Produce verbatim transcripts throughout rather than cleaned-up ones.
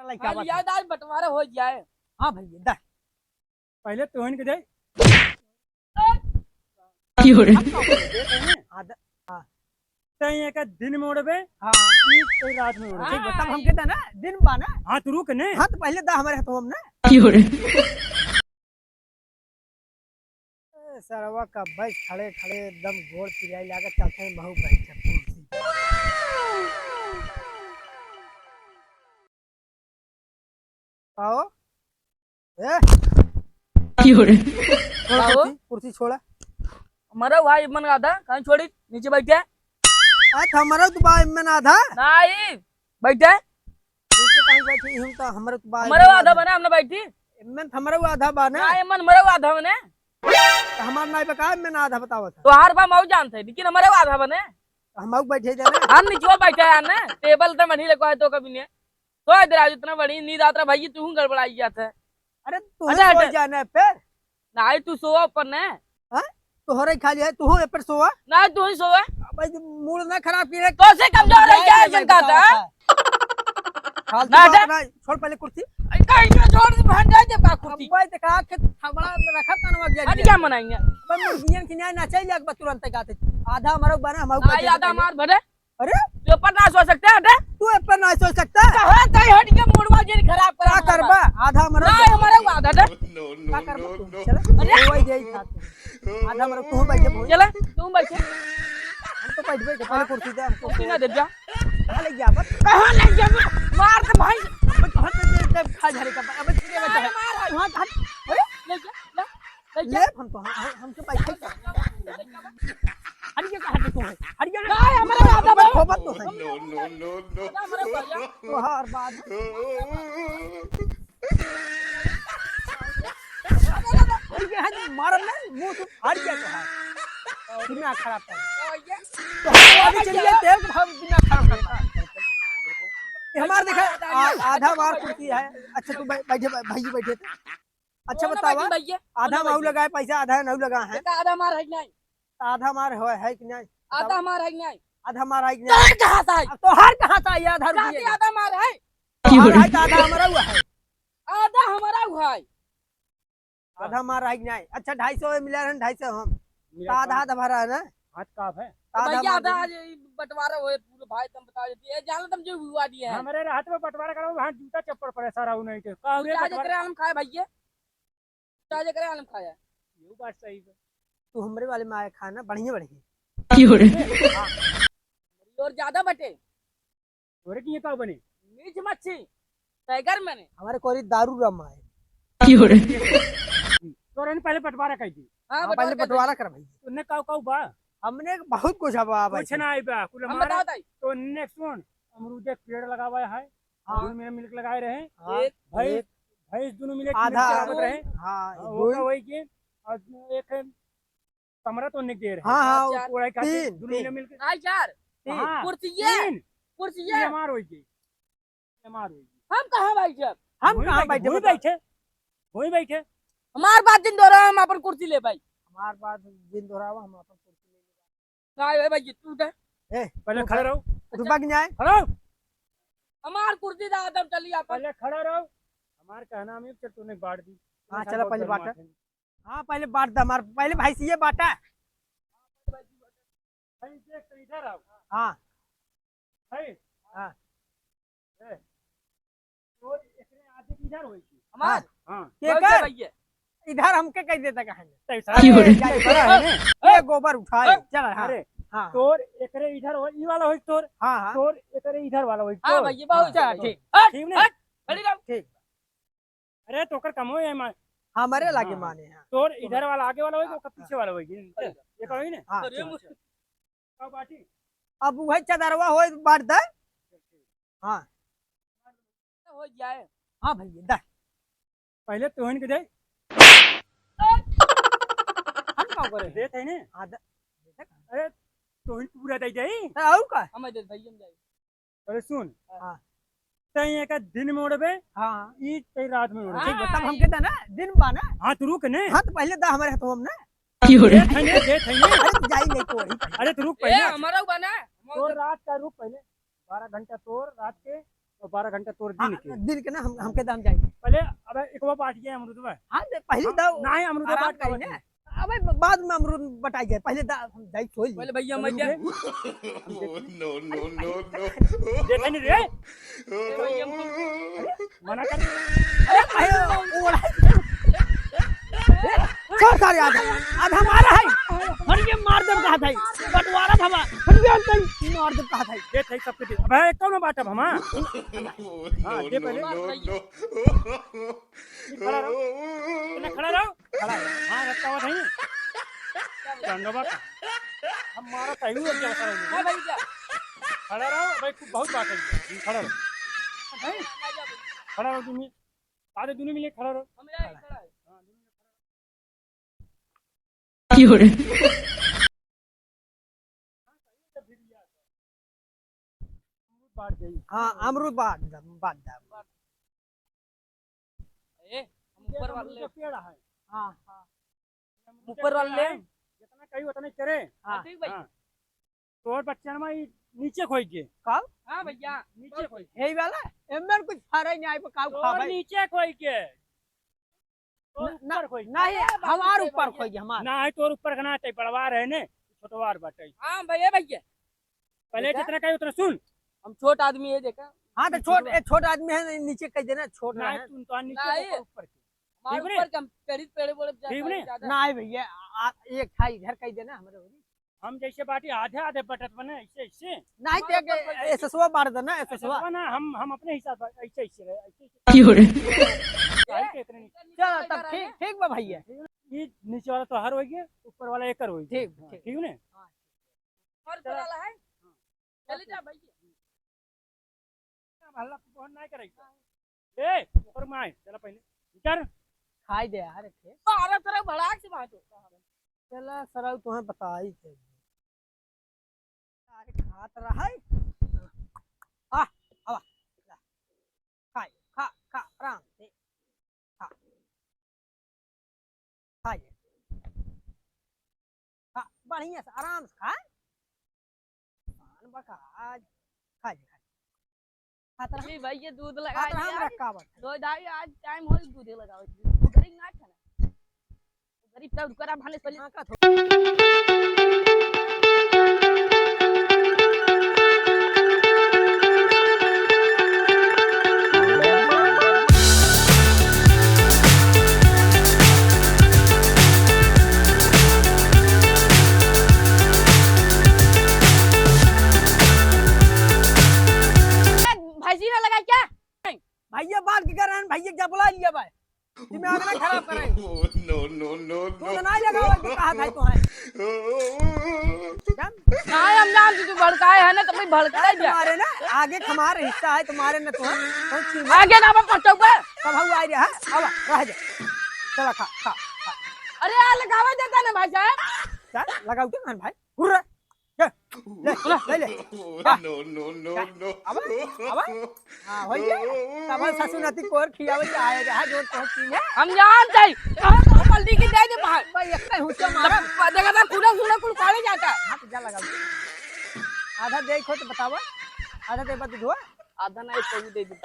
लइका हाँ, बात लिया है। दाई, बंटवारा हो जाए। हाँ भैया, दा। पहले तोहन के दे। क्यों रे? आधा, हाँ। तैं एक दिन में उड़बे, हाँ। ई तैं रात में उड़बे। ठीक बा, तब हमके दा ना, दिन बा ना। हाँ, तो रुक ने। हाँ, तो पहले दा हमारे हाथों में ना। क्यों रे? ए, सरवा का बैठ खड़े खड़े एकदम गोड़ पिराई लागत, चलते हैं महू बैठ कुर्सी पे। आओ। ए? क्यों रे? छोड़ आओ। कुर्सी, कुर्सी छोड़ा। मरा हुआ है मन आधा, कहीं छोड़ी, नीचे बैठ जा। आ, त हमरो त बा एमन आधा। नाहीं, बैठ जा। नीचे काहे बैठी? हम त हमरो त बा मरा एमन आधा आधा। बना, हमने बैठी। एमन त हमरो आधा बा ना। ना, एमन मरा हुआ आधा बने। त हमार नाई बा का एमन आधा बतावत है। तोहार बा मऊ जानत है, लेकिन हमरे आधा बने। त हमऊ बैठे जाना। हम नीचे बैठे हैं ना, टेबल त मनी लगा है तो कभी नहीं। तो इधर आज इतना बड़ी नींद आत रहा भाई, तू गड़बड़ाई जात है। अरे तू अच्छा, ही सो अच्छा। जाना है फिर। नाहीं, तू सोवा ऊपर ने। हाँ? तोहरे खाली है, तू हो ए पर सोवा। नाहीं, तू ही सोवा। भाई, मूड ना खराब की रे। तो से कमजोर है, क्या है जनता था? फालतू ना बात हटे। ना, छोड़ पहले कुर्सी। कहीं का छोड़ दे, भाग जाए जब का कुर्सी। अब भाई, देखा के थमड़ा रखा कनवा गया हट जी। क्या मनाएंगे? अब मुर्गियन की न्याय ना चाहिए, एक बार तुरंत गाते। आधा हमारा बना, हमारा हाँ, बचे आधा तो हमार भरे। अरे? तू ऊपर ना सो सकता है, हटे। तू ऊपर ना सो सकता है। कहाँ तई हट के मूडवा जिन खराब करा का हमारा करबा? बात। आधा मरो। ना, हमारा वो आधा दे। का करबा तू? चला। अरे? वो ही यही था। आधा मरो, तू बैठे बोल। चला, तू बैठे। हम तो बैठ बैठे, पहले कुर्सी दे हमको। कुर्सी ना दे जा। कहाँ ले गया बस? कहाँ ले गया बस? मार दे भाई। अबे कहाँ से दे, दे, खा झाड़े का। अबे ठीक है, बैठा है। मार, मार। वहाँ खा। अरे? ले जा, ले। ले, हम तो, हम, हम, हमके बैठे का। हट गया, हट गया, हट गया। नहीं, हमारा आधा भाई। खोबत तो है। No, no, no, no। हमारा भाई। तोहार बात। हट गया, हट गया, मारब नहीं, मुंह से हट गया तोहार। दिमाग खराब कर। तो हम अभी चलिए, तेल को हम दिमाग खराब करता है। ये हमार देखा, आ-, आधा हमार कुर्सी है। अच्छा, तू बै-, बैठे, भाई जी बैठे थे। अच्छा, दोनों बतावा, बैठी भैया, आधा दोनों माऊ बैठी। लगाए पैसा, आधा नाऊ लगा है। देखा, आधा हमार है कि नहीं? तो आधा हमार है, है कि नहीं? आधा बतावा। हमार है कि नहीं? आधा हमार है कि नहीं? तोहार कहाँ से आई? अब तोहार कहाँ से आई आधा कहाँ रुपये? से आधा हमार है? तोहार है तो आधा हमारा हुआ है। आधा हमारा हुआ है। आधा हमार है कि नहीं? अच्छा, ढाई सौ मिला रहे, ढाई सौ हम। मिला तो आधा कहाँ? आधा भरा है ना? हाथ का है? तो आधा भैया, हमार आधा दे। आज ये बंटवारा होए, पूरे भाई तुम बता देती है, जानो तुम जो हुआ दिया है। हमारे हाथ में बंटवारा करो, वहाँ जूता चप्पल पड़े सारा उन्हीं के। का रे चाहे बंटवारा? जकरे आलम खाए भैया। चाहे जकरे आलम खाया। ये बात सही है। तू हमरे वाले में आया खाना बढ़िया बढ़िया। क्यों रे? हाँ। और ज्यादा बटे। तोरे किए का बने? मीठ मच्छी, टाइगर मैंने। हमारे कोरी दारू रम आए। क्यों रे? तोरे ने पहले बंटवारा कर दी। हाँ, हाँ, पहले बंटवारा कर दी। बंटवारा कर भाई। उनने काऊ काऊ बा? हमने बहुत कुछ हवा कुछ भाई। ना आए बा, कुल हम हमारा। बताओ ताई। तो उनने सुन, अमरूद एक पेड़ लगावा है, हाँ। दोनों मिले मिलके लगाए रहे। हाँ। एक, भैंस, एक। भैंस दोनों मिले आधा। मिलके चरावत रहे। हाँ, हाँ, दो। वो का वही के, और एक कमरा तो निक दे रहे। हाँ, हाँ, चार। वो पूरा एक आदमी तीन, दोनों तीन। मिले मिलके। नहीं, चार। तीन। हाँ, कुर्सी ये। तीन। कुर्सी ये। ये हमार होई गई। ये हमार होई गई। हम कहाँ बैठे? हम वहीं कहाँ बैठे, बैठे, वहीं बता। बैठे। वहीं बैठे। हमार बात जिन दोहरावा, हम अपन कुर्सी ले भाई। हमार बात जिन दोहरावा, हम अपन कुर्सी ले लेबा। नहीं भाई, भाई, तू दे। ए, पहले उठ, खड़े रहो। उठ, भाग जाए। खड़े रहो। हमार कुर्सी दा, तब चली अपन। पहले खड़ा रहो। हमार कहना में चल तूने बांट दी। हाँ, चला पहले बांटा। हाँ, पहले बांट दा हमार, पहले भाई से ये बांटा। भाई देख तो इधर आओ। हाँ। भाई। हाँ। ए, तोर एकरे आधे इधर होई थी। हमार? हाँ। के बहुत कर? भैया। इधर हमके कह देता कहे। तो इधर क्यों रे? जाए, बड़ा है ना। ए, गोबर उठाए, ए, चल, हाँ। अरे, हाँ। तोर एकरे इधर हो, ई वाला होई तोर। हाँ, हाँ। तोर एकरे इधर वाला होई हाँ तोर। भैया, बहुत हाँ, अच्छा, सही। ठीक। हट, ठीक ना? हट, खड़ी रहो। ठीक। अरे, तो ओकर कमो है मा-, हमारे लागे हाँ, माने हैं। तोर इधर वाला आगे वाला होई, हाँ, ओकर पीछे हाँ। वाला होई। हाँ। ये कहो ही ना? हाँ, अरे, ठीक, मुझे ठीक। का बाटी? अब वही चदरवा होई, बांट दे। हाँ। हो जाए। हाँ भैया, दे। पहले तोहन के दे। हम का करे? देत है ने? आधा। अरे, तोहन पूरा दे जाई। तो और का? हमें दे भैया, हम जाए। अरे सुन। हाँ। तैं एक दिन में उड़बे, हाँ। ई तैं रात में उड़बे। ठीक बा, तब हमके दा ना, दिन बा ना। हाँ, तो रुक ने। हाँ, तो पहले दा हमारे हाथों में ना। क्यों रे? देत है ने, देत है ने। अरे, तो जाई नहीं तो वही। अरे, तो रुक ए, पहले। हमारा हुआ ना। तो रात का रुक पहले। बारह घंटा तोर रात के, और बारह घंटा तोर दिन हाँ, के। दिन के ना हम, हमके दाम जाई। पहले, अबे, एक बार बांट गया अमरूद में। हाँ, दे, पहले हाँ, दाओ, नहीं, अमरूद आराम बांट करी के ना। अबे, ब-, बाद में अमरूद बटाई जाए, पहले दा-, हम जाई सोई ले। पहले भैया, अमरूद मजा। के। No, no, no, no। देखे नहीं रे। ए भैया, हमको मना कर। अरे, अरे, ओढ़ा। छोड़ सारे आधा, आधा हमारा है। हट के मार दे कहा था, बंटवारा भवा। हट के अंदर मार दे कहा था। ये थे सबके दे। अबे, कौन बात अब हमा? हाँ, दे पहले। ये खड़ा रहो। इतना खड़ा रहो। खड़ा रहो। हाँ, रखता हुआ नहीं। डंडवा का। हम मारा सही हुआ क्या बता रहे हो? हाँ भाई, क्या? खड़ा रहो, भाई, खूब बहुत बात है। खड़ा रहो। नहीं? खड़ा रहो तुम। आधे दोनों मिले खड़ा रहो। हम यहाँ ही खड़ा है। हाँ, दोनों मिले खड़ा रहो। की हो रे? अमरूद बांट दे। हाँ, अमरूद बांट दे, बांट दे। ए, हम ये ऊपर वाले अमरूद का पेड़ है। हाँ, हाँ। अमरूद का ऊपर पेड़ वाले। है, जितना कही उतना ही करे। हाँ। ठीक भाई। हाँ। तोर बच्चन में ई नीचे खोई के। का? हाँ भैया। नीचे खोई के। यही वाला? एमन कुछ फरे नहीं आई, काऊ तो खा भाई। नीचे खोई के। तोर न-, ऊपर खोई। नहीं, अरे बाबू, हमार ऊपर खोई, हमार। ना है, तोर ऊपर का ना, ते बड़वार है ने, छोटवार बाटे। हाँ भैया, भैया। पहले देखा? जितना कही उतना सुन। हम छोट आदमी है, देखा। हाँ, तो छोट, ए, छोट आदमी है, नीचे कह देना, छोट ना ना है। तू तो नीचे नहीं। ऊपर, ऊपर की। हमारे ठीक ने? ऊपर के हम पेड़ी, पेड़े, बोले ठीक ने? ज्यादा। नहीं भैया, आ, एक था इधर कह देना, हमारे ओरी। हम जैसे बाटी आधे आधे बटत बने, ऐसे, ऐसे। नहीं, हमारे देख, ऊपर कोई ए, ससुआ बांट देना, ए, ससुआ। ससुआ ना, हम, हम अपने हिसाब से, ऐसे, ऐसे रहे, ऐसे, ऐसे। की हो रे? काहे के इतने नहीं? चलो, तब ठीक, ठीक बा भैया। ये नीचे वाला तो हर होइगे, ऊपर वाला एकर होइगे। ठीक, हाँ, ठीक। ठीक ने? हाँ। और चला। वाला है? हाँ। चले जा भैया। हल्ला फोन नहीं करेगा। ए, ओकर माय, चला पहले। उतर। खाई दे यार, एक ठे। अरे तेरा भड़ाक से बात हो। चला, सरऊ तुम्हें बताई थे। अरे खात रहा है। आ, आवा। खा, खा, खा, आराम से। खा। खा ये। खा, बढ़िया से, आराम से खा। पान बका आज। खा ले, खा ले। खात रहा। जी भाई, ये दूध लगा खात रहा, दिया। हमरा का बात है? दो दाई आज टाइम हो दूध लगावे। गरीब ना खाना। गरीब तब करा भाने से हाँ, का थो- भैंसी ना लगाई क्या? भैया बात की कर रहे हैं, भैया क्या बुला लिया भाई? दिमाग ना खराब कर रहे हैं। No, no, no, तू no। तो नहीं लगावे के कहा था तो है। जान? ना, हम जान तू भड़काए है ना, तो भाई भड़काए जा। तुम्हारे ना, आगे हमारे हिस्सा है, तुम्हारे ना तो है। कौन चीज है? आगे ना, मैं पहुंचाऊंगा। तब हम आ रहे हैं, अब रह जा। चला खा, खा, खा। अरे यार, लगावे देता ना भाई साहब। चल, लगाऊ तो ना भाई। हुर्रा। ले, ले, ले, ले। हाँ। No, no, no, क्या? No। अब, अब? हाँ, हो गया। तब ससुर नाती कोर खियावे के आए रहा, जोर पहुंच की है। हम जानते हैं। हाँ, तो पलटी के दे दे बाहर। भाई, एक ही हुच्चा मारा। तब देखा था, पूरा, पूरा कुल काले जाता। हाँ, तो जा लगा। आधा दे खो तो बतावा। आधा दे बाद धोआ। आधा नहीं, तो भी दे दे।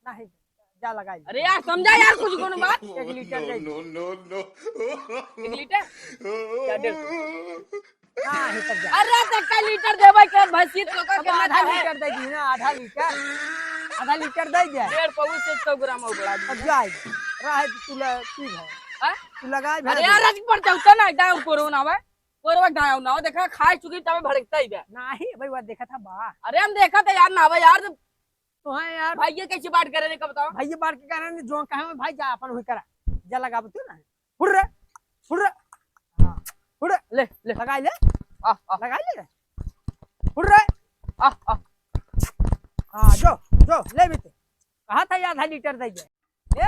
नहीं। जा लगाई। अरे यार, समझा यार कुछ कोनो बात। एक लीटर दे। No, no, no, no। एक लीटर? या डेढ़ सौ? हाँ, ही तक जा। अरे, तो का लीटर देवे के भैंसी तो का अब कितना आधा है? लीटर दे दी ना, आधा लीटर। आधा लीटर दे दे। डेढ़ पौवा से सौ ग्राम हो बड़ा। अब जाए। रहे तो तू ले, पी भाई। हाँ? तू लगाए भाई। अरे यार, आज पर चौथा ना, डाउन कोरोना में। कोरवा डाउन ना हो, देखा, खाए चुकी तबे भड़कता ही बे। नहीं, भाई, वो देखा था बा। अरे, हम देखा था यार, ना भाई यार, तो हाँ यार। भाई, ये कैसी बात करे रे, का बताओ? भाई, ये बात के कारण जो कहे में भाई जा अपन हुई करा। जा लगाव तू ना। हुर्रे, हुर्रे। हाँ, हुर्रे। ले, ले। लगाई ले। आ, आ। लगाई ले। हुर्रे। आ, आ। हाँ, जो, जो, ले भी तू। कहा था ये आधा लीटर दे दे। ए,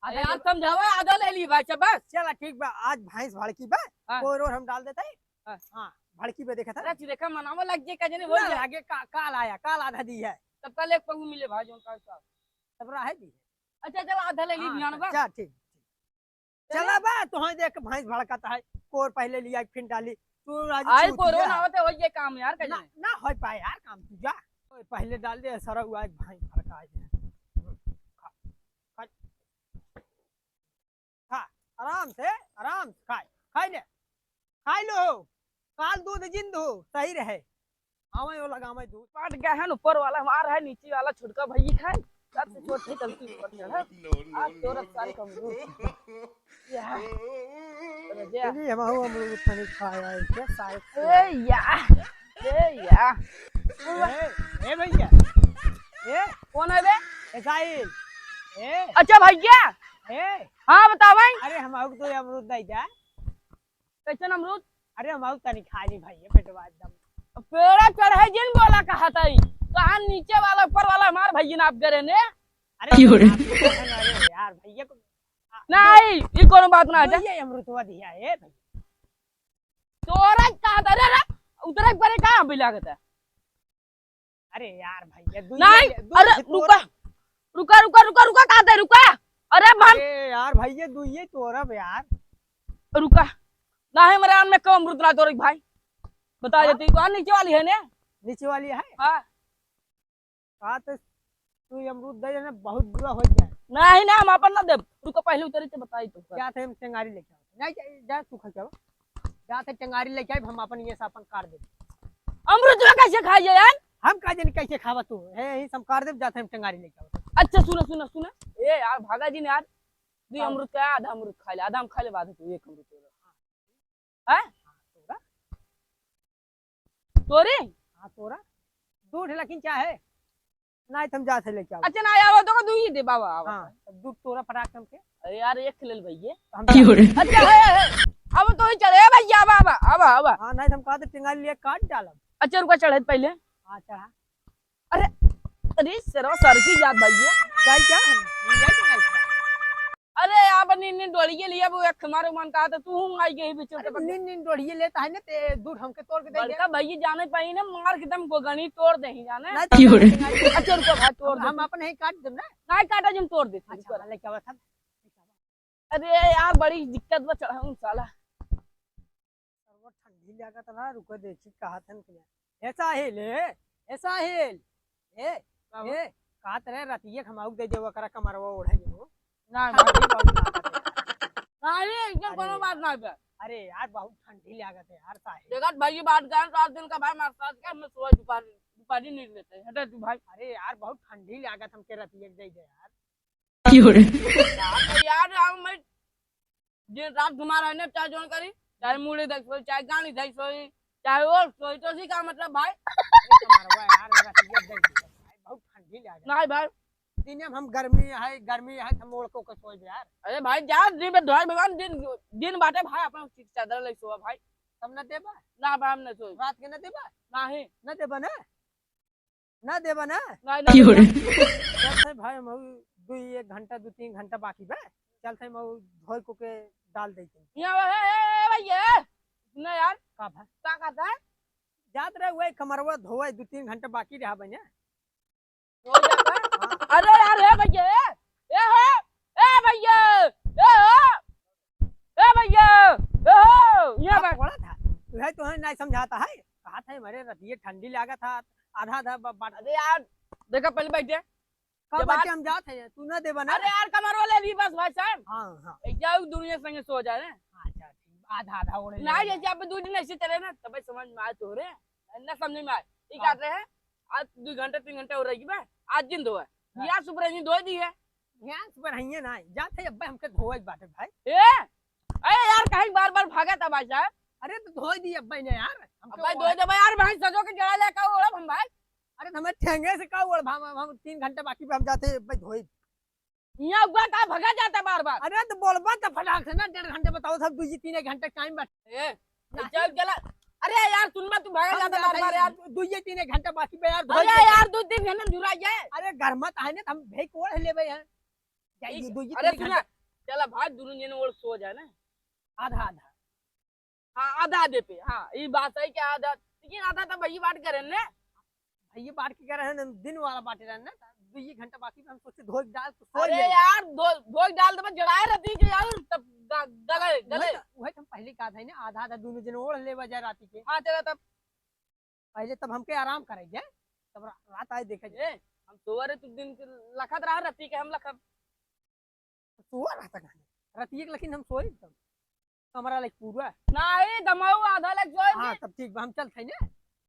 आधा यार, लीटर। समझावा, आधा ले ली भाई, चल बस। चला, ठीक बा, आज भैंस भड़की बा, हाँ। कोर ओर हम डाल देते हैं। हाँ। हाँ, भड़की पे देखा था। अरे, देखा, मनावा लग जे, का जने हो ना, जाए। आगे का-, काल आया, काल आधा दी है। तब कल एक पगू मिले भाई, जोन काल का। तब रहे दी है। अच्छा, चल, आधा ले ली, हाँ, ध्यान बा। चल, ठीक, ठीक। चला बा, तो हाँ, देख, भैंस भड़काता है, कोर पहले लिया, फिर डाली। तू आज आई छूट कोरोना गया। होते हो ये काम यार, ना, कहीं। ना हो पाए यार काम, तू जा। पहिले डाल दे, सारा हुआ एक भाई फड़का दे। खा, खा, खा, आराम से, आराम से खाए, खाई ले, खाई लो, काल दूध जिंद हो, सही रहे। आवे वो लगावे दूध। पाट गए हैं ऊपर वाला हमार है, नीचे वाला छोटका भैया खाए। सबसे छोट है, चलती ऊपर चढ़ा। आज तोरा साल का अमरूद। या। अरे जा। चलिए, हम आओ अमरूद तनी खाए आए, क्या सारे। ए या, ए या। ए, ए भैया। ए। कौन है बे? ए साहिल। ए। अच्छा भैया। ए। हाँ, बताओ भाई। अरे, हम आओ तो अमरूद दे जा। कैसन अमरूद? अरे, हम आउ तनी खा ली भैया, पेटवा एकदम। पेड़ा चढ़े जिन बोला कहा तई। कहा नीचे वाला, ऊपर वाला हमार भैया नाप करे ने। अरे, क्यों रे? अरे यार, भैया को नहीं, ई कोनो बात ना है। ये अमरूदवा दिया है भैया। तोरा कहा था रे, रे, उतरे परे कहाँ भी लागत है? अरे यार भैया, दुइये नहीं, ले, दुइये अरे से रुका, तोरा। रुका, रुका, रुका, रुका, कहाँ थे, रुका। अरे भाई। अरे यार भैया, दुइये तोरब यार। रुका, ना है मेरे आम में कम अमरूद ना तोरी भाई। बता हाँ? देती, कौन नीचे वाली है ने? नीचे वाली है? हाँ। हाँ, तो तू ये अमरूद दे देना, बहुत बुरा हो जाए। नहीं ना, हम अपन ना देब। रुको, पहले उतरी तो बताई तो। जा थे हम टेंगारी लेके आओ। नहीं, जा, जा तू खा के आओ। जा थे टेंगारी लेके आई, हम अपन ये से अपन काट देब। अमरूद में कैसे खाई जाए यार? हम का जानी कैसे खावा तू? हे, यही से हम काट देब, जा थे हम टेंगारी लेके आओ। अच्छा, सुनो, सुनो, सुनो। ए यार, भागा जी ने यार। दू हाँ। अमरूद का आधा अमरूद खा ले, आधा हम खा ले, बाद तू एक अमरूद ले। हैं? तोरा? तोरे? हाँ, तोरा। दू ठे लेकिन चाहे? नहीं, तुम जा से लेके आओ। अच्छा, ना, आवा तो का दू ही दे, बाबा, आवा। हाँ, तब दू तोरा फटाक हमके। अरे यार, एक ले ले भैया। तो हम क्यों रे? अच्छा, है, है, है। अब तो ही चले, ए भैया, आवा, आवा, आवा, आवा। हाँ, नहीं, तुम कहा तो टिंगारी लिए काट डालब। अच्छा, रुका, चढ़े पहले। हाँ, चढ़ा। अरे, अरे, सरवा सर की जात भैया। जाई क्या हम? नहीं जाई क्या? अरे, आप नीन नीन डोड़िए लिए, वो एक हमारे मन कहा था, तू हूँ आई गई बीच में अरे, से। नीन नीन डोड़िए लेता है ना, ते दूर हमके तोड़ के दे दे। बड़का भैया जाने पाई ना, मार के दम गोगनी तोड़ दे ही जाने। नहीं, क्यों रे? नहीं, नहीं, अच्छा, रुको भाई, तोड़ हम, दे। हम अपने ही काट देम ना। नहीं काटा, जिन तोड़ देते हैं, अच्छा, रुको। हाँ, लेके आवा था। अरे यार, बड़ी दिक्कत बा चढ़ाऊं साला। सरवा ठंडी लागत ना, रुको देखी कहा थन कि ए साहिल, ए, ए साहिल, ए, का हो? ए, कहत रहे रतिये खमाउक दे देव, ओकरा कमरवा ओढ़े हो। ना, ठंडी बहुत लागत है। नहीं, एकदम अरे कोनो बात यार। ना बे। अरे यार, बहुत ठंडी लागत है यार साहिल। देखत भाई, ये बात गान सात दिन का भाई, मार सात का, मैं सुबह दोपहर, दोपहरी नींद लेते हैं। हटे तू भाई। अरे यार, बहुत ठंडी लागत हमके रतिये दे दे यार। क्यों रे? यार, यार, हम मैं दिन रात घुमा रहे ने, चाहे जोन करी, चाहे मुड़ी धई सोई, चाहे गानी धई सोई, चाहे और सोई, तो उसी का मतलब भाई। अरे, तुम्हारा यार, मेरा तो ये दे दिया भाई, बहुत ठंडी लग रहा है। नहीं भाई। दिन में हम गर्मी है, गर्मी है, हम ओढ़ को के सोई यार। अरे भाई, जा, दिन में धोए भगवान, दिन, दिन बाटे भाई, अपन चादर ले सोवा भाई। तब न देबा? ना भाई, हम न सोई। रात के न देबा? नहीं। न देबा ना? ना देबा ना? नहीं, नहीं क्यों रे? देबा। चल भाई, हम अभी दू एक घंटा, दू तीन घंटा बाकी बा। चल भाई, हम धोए को के डाल देते हैं। यहाँ, ए, ए, ए, भैया, सुना यार। का भाई? का कहता है? जात रहे वही कमरवा धोए, दू तीन घंटा बाकी रहा बने। धो जाता है? हाँ। अरे यार, ए भैया, ए, ए हो, ए भैया, ए हो। ए भैया, ए हो, यहाँ का बैठ। बोला था? तुहे, तुहे नहीं समझाता है? कहा था, "अरे, रतिये ठंडी लागत था, आधा, आधा ब-, बाट।" अरे यार, देखा, पहले बैठे। कब जब बैठे आज हम जात है, तू ना देबा ना? अरे यार, कमरवा ले ली बस भाई साहब। हाँ, हाँ। एक जाओ, दुनिया संगे सो जाए ना। अच्छा, ठीक। आधा, आधा ओढ़ ले ना, लेना। ये जब दो दिन ऐसे चले ना, तब समझ में आए तोरे, ना समझ में आए। ये हाँ। कहते हैं, आज दो घंटा, तीन घंटा हो रही बा, आज दिन धोए। हाँ। यार, सुबह दिन धोए दी है। गैस पर हइये ना, जात है अब्बे हमके धोए के बाटे भाई। ए, अरे यार, कहीं बार-बार भागत है भाई साहब। अरे तो धोए दी अब्बे ने यार, हमके अब्बे ओढ़ धोए दे भाई यार, भाई सजो के जड़ा ले का ओढ़ब हम भाई। अरे तो हमें ठेंगे से का ओढ़ब हम, हम तीन घंटे बाकी पे हम जाते हैं अब्बे धोए। यहाँ हुआ का भागा जाता बार-बार। अरे तो बोलबा तो फटाक से ना, डेढ़ घंटे बताओ सब, दू जी तीन एक घंटे टाइम बा। ए, नहीं। चल, चला। अरे यार, सुन बा, तू भागा हम जाता जाते बार-बार हैं, यार। दू ये तीन एक घंटा बाकी बे यार, धोई अरे के। यार, दू तीन घंटा जुरा जाए। अरे घर मत आए ना, हम भेज ओढ़ लेबे हैं। जाइए, ठीक है। दू ये अरे तीन सुना, घंटा। चला भाई, दोनों जने ओढ़ सो जाए ना। आधा आधा। हाँ, आधा आधे पे। हाँ, ये बात है कि आधा, लेकिन आधा तो भैया बात करे ने। भैया बात की करे हैं, दिन वाला बाटे रहन ना, दू ये घंटा बाकी बे हम सोचे धोई डाल तो सो अरे ले। यार, धो-, धोई डाल दे, बस जड़ाए रहती है यार, तब ग-, गले, वही गले। तो, वही तो हम पहले कहा था ना, आधा आधा दोनों जने ओढ़ लेबे जाए राती के। हाँ, चला तब। पहले तब हमके आराम करे जाए। तब रा-, रात आए देखा जाए। ए, हम सोवा रहे, तू दिन के लखत रहा, राती के हम लखब। सोवा रहता कहाँ? राती एक लखिन हम सोई तब। हमारा लाइक पूरा। नहीं, दमाऊ आधा लाइक सोई हाँ, दे। तब ठीक बा, हम चल थाई ना।